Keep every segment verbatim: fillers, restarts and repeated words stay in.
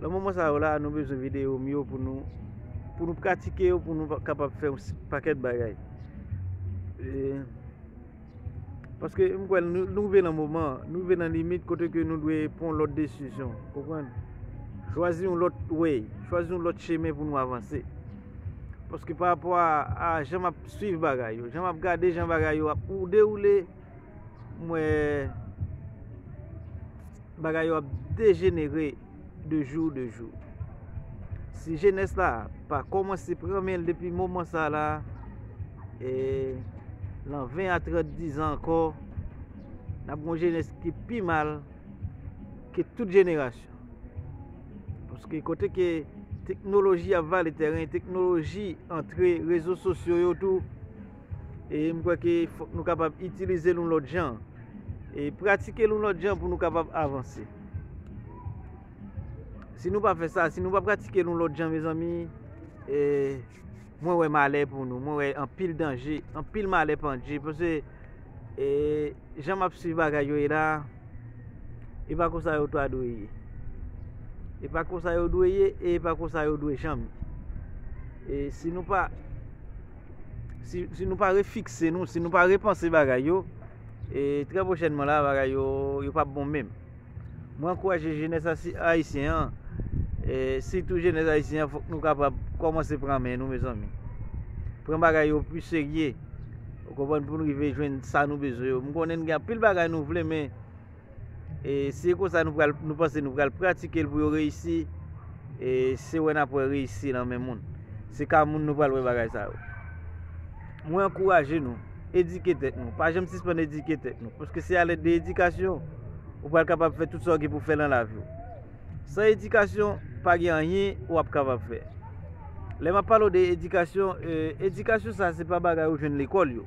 Nan moman sa yo la, nou bezwen videyo m yo pou nou, pou nou pratike yo, pou nou pa- kapab fè yon s- pakèt bagay. E, paske m kwè nou, nou rive nan moman, nou rive nan limit kote ke nou dwe pran yon lòt desizyon. Konprann? Chwazi yon lòt way, chwazi yon lòt chemen pou nou avanse. Paske pa rapò a, a jan m ap swiv bagay yo, jan m ap gade jan bagay yo ap ou dewoule, m wè bagay yo ap dejenere de jou de jou. Si jenès la pa kòmanse pran men l depi moman sa la, e, nan ven a trant dizan ankò, n ap gen yon jenès ki pi mal ke tout jenerasyon. Paske kote ke teknoloji ap vale tèren, teknoloji antre rezo sosyo yo tou, e m kwè ke fòk nou kapab itilize l yon lòt jan, e pratike l yon lòt jan pou nou kapab avanse. Si nou pa fè sa, si nou pa pratike l yon lòt jan, mezanmi, e, mwen wè malè pou nou, mwen wè anpil danje, anpil malè pandje, paske, e, jan m ap swiv bagay yo ye la, e pa konsa yo ta dwe ye. E pa konsa yo dwe ye, e pa konsa yo dwe janm ye. E si nou pa, si, si nou pa refikse nou, si nou pa repanse bagay yo, e trè pwochènman la, bagay yo, yo p ap bon menm. Mwen ankouraje jenès asi- ayisyen an, e, sitou jenès ayisyen an, fòk nou kapab kòmanse pran men nou, mezanmi. Pran bagay yo pi serye. Ou konprann, pou nou rive jwenn sa nou bezwen yo. M konnen n gen anpil bagay nou vle, men, e, si e konsa nou pral, nou panse nou pral pratike l pou yo reyisi, e, se wè n ap wè reyisi nan men moun. Se ka moun nou pral wè bagay sa yo. Mwen ankouraje nou, edike tèt nou. Pa janm sispann edike tèt nou. Paske se alèd de edikasyon ou pral kapab fè tout sa w gen pou fè nan lavi w. San edikasyon, pa gen anyen w ap kapab fè. Lè m ap pale w de edikasyon, e, edikasyon sa, se pa bagay ou jwenn lekòl yo.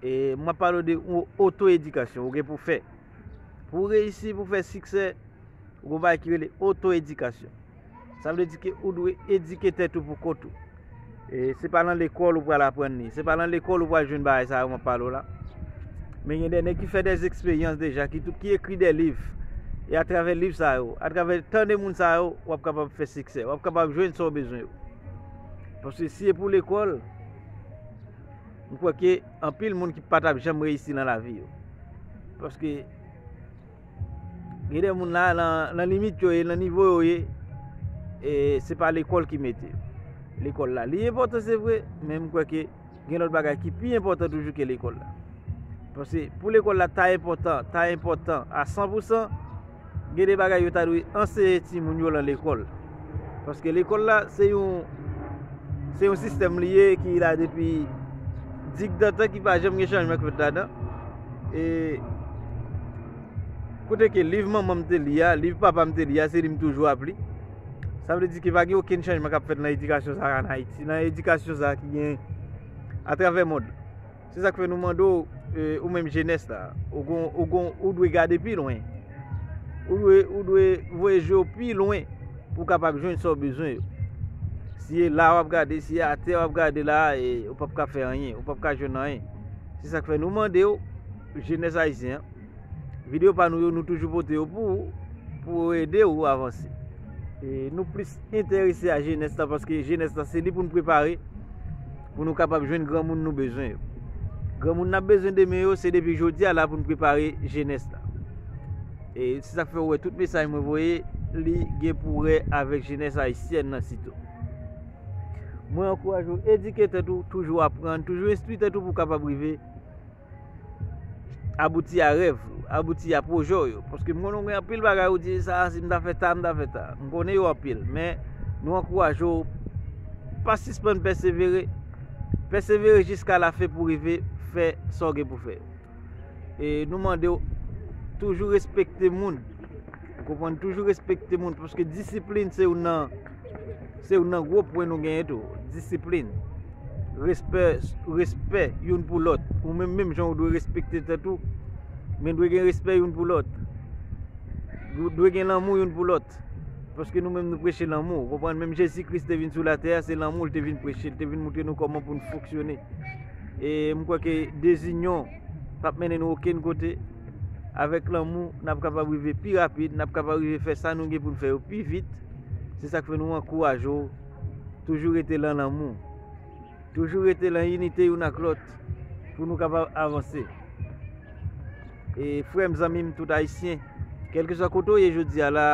E m ap pale w de o- oto-edikasyon ou gen pou fè. Pou w reyisi, pou w fè siksè, ou gen yon bagay ki rele oto-edikasyon. Sa vle di ke ou dwe edike tèt ou pou kont ou. E se pa nan lekòl ou pral aprann li. Se pa nan lekòl ou pral jwenn bagay sa yo m ap pale w la. Men gen de nèg ki fè de eksperyans deja, ki tou, ki ekri de liv. E atravè liv sa yo, atravè tande moun sa yo, w ap kapab fè siksè. W ap kapab jwenn sa w bezwen yo. Paske si e pou lekòl, m kwè ke anpil moun ki pa t ap janm reyisi nan lavi yo. Paske gen de moun la, nan, nan limit yo ye, nan nivo yo ye, e se pa lekòl ki mete yo. Lekòl la, li enpòtan, se vre, men m kwè ke gen lòt bagay ki pi enpòtan toujou ke lekòl la. Paske pou lekòl la ta enpòtan, ta enpòtan a san pou san, gen de bagay yo ta dwe anseye timoun yo nan lekòl. Paske lekòl la, se yon, se yon sistèm li ye ki la depi digdantan, ki pa janm gen chanjman k fèt ladan. E kote ke liv manman m te li a, liv papa m te li a, se li m toujou ap li. Sa vle di ke pa gen okenn chanjman k ap fèt nan edikasyon sa a ann Ayiti, nan edikasyon sa a ki gen atravè mond. Se sa k fè nou mande w, e, ou menm jenès la, ou gon, ou gon, ou dwe gade pi lwen. Ou dwe, ou dwe voye je w pi lwen pou w kapab jwenn sa w bezwen yo. Si e la w ap gade, si e atè w ap gade la, e, ou p ap ka fè anyen, ou p ap ka jwenn anyen. Se sa k fè nou mande w, jenès ayisyen an, videyo pa nou yo, nou toujou pote yo pou ou, pou ede ou avanse. E nou plis enterese a jenès la, paske jenès la, se li pou n prepare, pou nou kapab jwenn granmoun nou bezwen yo. Granmoun n ap bezwen demen yo, se depi jodi a la pou n prepare jenès la. E se sa k fè w wè tout mesaj mwen voye, li gen pou wè avèk jenès ayisyèn nan sitou. Mwen ankouraje w, edike tèt ou, toujou aprann, toujou enstwi tèt ou pou w kapab rive abouti a rèv ou, abouti a pwojè w yo. Paske m konnen w gen anpil bagay ou di, "Sa, si m ta fè ta, m ta fè ta." M konnen yo anpil, men nou ankouraje w, pa sispann pèsevere. Pèsevere jiska lafen pou rive fè sa w gen pou fè. E nou mande w toujou respekte moun. Ou konprann? Toujou respekte moun, paske disiplin se youn nan, se youn nan gwo pwen nou genyen tou. Disiplin. Respè, respè youn pou lòt. Ou menm, menm jan ou dwe respekte tèt ou, men dwe gen respè youn pou lòt. Dwe, dwe gen lanmou youn pou lòt. Paske nou menm nou preche lanmou. Ou konprann? Menm Jezi Kris te vin sou latè a, se lanmou l te vin preche. L te vin montre nou kòman pou n fonksyone. E m kwè ke dezinyon p ap mennen nou okenn kote. Avèk lanmou, n ap kapab rive pi rapid, n ap kapab rive fè sa nou gen pou n fè yo pi vit. Se sa k fè nou ankouraje w toujou rete lan lanmou. Toujou rete lan inite youn ak lòt pou nou kapab avanse. E frè m, zanmi m, tout Ayisyen, kèlkeswa kote w ye jodi a la,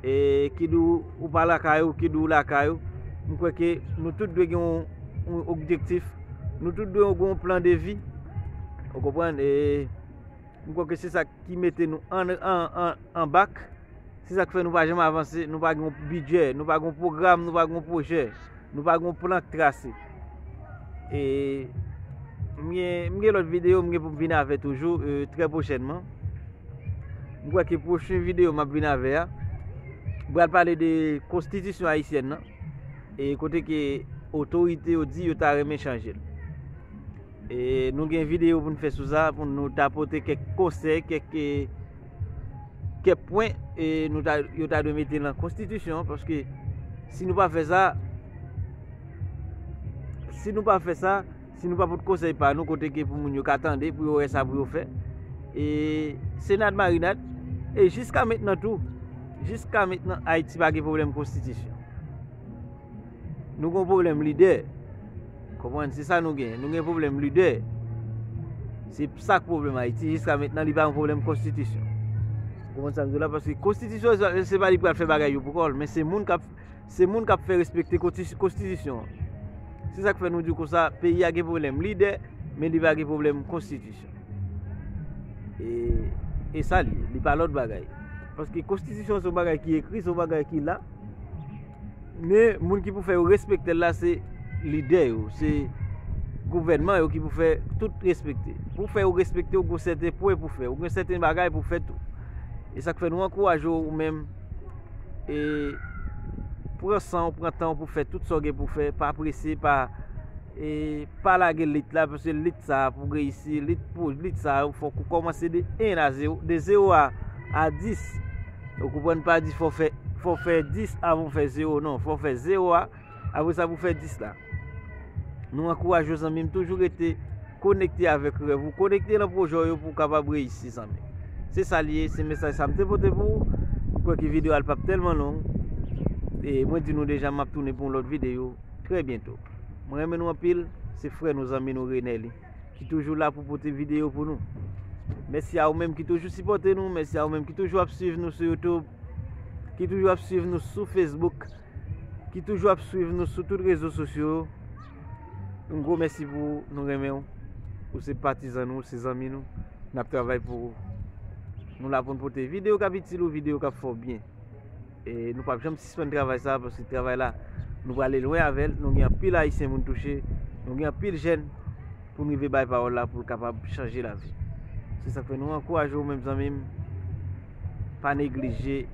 e ki di w ou pa lakay ou, ki di w lakay ou, m kwè ke nou tout dwe gen yon, yon objektif, nou tout dwe gen yon plan de vi. Ou konprann? E m kwè ke se sa ki mete nou an, an, an, an bak. Se sa k fè nou pa janm avanse, nou pa gen yon bidjè, nou pa gen yon pwogram, nou pa gen yon pwojè, nou pa gen yon plan k trase. E m gen, m gen lòt videyo m gen pou m vin avè toujou, e, trè pwochènman. M kwè ke pwochen videyo m ap vin avè a, m pral pale de konstitisyon ayisyèn nan, e kote ke otorite yo di yo ta renmen chanje l. E nou gen videyo pou n fè sou sa, pou nou ta pote kèk konsèy, kèk, e, kèk pwen, e nou ta, yo ta dwe mete nan konstitisyon an, paske si nou pa fè sa, si nou pa fè sa, si nou pa pote konsèy pa nou kote ke pou moun yo ka tande, pou yo wè sa pou yo fè, e se nad marinad. E jiska mentnan tou, jiska mentnan Ayiti pa gen pwoblèm konstitisyon. Nou gen yon pwoblèm lidè. Konprann? Se sa nou gen. Nou gen pwoblèm lidè. Se sa k pwoblèm Ayiti. Jiska mentnan, li pa yon pwoblèm konstitisyon. Konprann sa m di w la? Paske konstitisyon, se, se pa li pral fè bagay yo pou kò l, men se moun k ap, se moun k ap fè respekte konsti-, konstitisyon an. Se sa k fè nou di w konsa, peyi a gen pwoblèm lidè, men li pa gen pwoblèm konstitisyon. E, e sa l ye, li pa lòt bagay. Paske konstitisyon se yon bagay ki ekri, se yon bagay ki la. Men moun ki pou fè yo respekte l la, se lidè yo, se gouvènman yo ki pou fè tout respekte. Pou fè yo respekte, ou gen sèten pwen pou fè, ou gen sèten bagay pou fè tou. E sa k fè nou ankouraje w, ou menm, e pran san w, pran tan w pou fè tout sa w gen pou fè, pa prese, pa, e pa lage lit la, paske lit sa a pou reyisi, lit pou, lit sa a, fòk ou kòmanse de en a zewo, de zewo a, a dis. Ou konprann? Pa di fò fè, fò fè dis avan w fè zewo, non, fò fè zewo a, apre sa pou fè dis la. Nou ankouraje w, zanmi m, toujou rete konekte avèk rèv ou, konekte nan pwojè w yo pou w kapab reyisi, zanmi m. Se sa l ye, se mesaj sa m te pote pou ou. M kwè ke videyo a l p ap tèlman long. E mwen di nou deja, m ap tounen pou yon lòt videyo trè byento. Mwen renmen nou anpil, se frè nou, zanmi nou Renelly, ki toujou la pou pote videyo pou nou. Mèsi a ou menm ki toujou sipòte nou, mèsi a ou menm ki toujou ap swiv nou sou YouTube, ki toujou ap swiv nou sou Facebook, ki toujou ap swiv nou sou tout rezo sosyo yo. Yon gwo mèsi pou ou, nou renmen w. Ou se patizan nou, ou se zanmi nou. N ap travay pou ou. Nou la pou n pote videyo k ap itil ou, videyo k ap fè w byen. E nou p ap janm sispann travay sa, paske travay la, nou prale lwen avè l. Nou gen anpil Ayisyen moun touche, nou gen anpil jèn pou n rive bay pawòl la, pou l kapab chanje lavi. Se sa k fè nou ankouraje w menm, zanmi m, pa neglije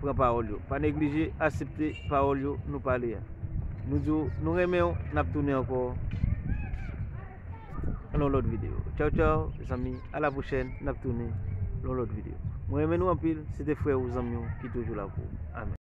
pran pawòl yo. Pa neglije aksepte pawòl yo nou pale a. Nou di w, nou renmen w, n ap tounen ankò nan yon lòt videyo. Tchaw, tchaw, zanmi, a la pwochèn, n ap tounen nan yon lòt videyo. Mwen renmen nou anpil, se te frè ou, zanmi w, ki toujou la pou ou. Amèn.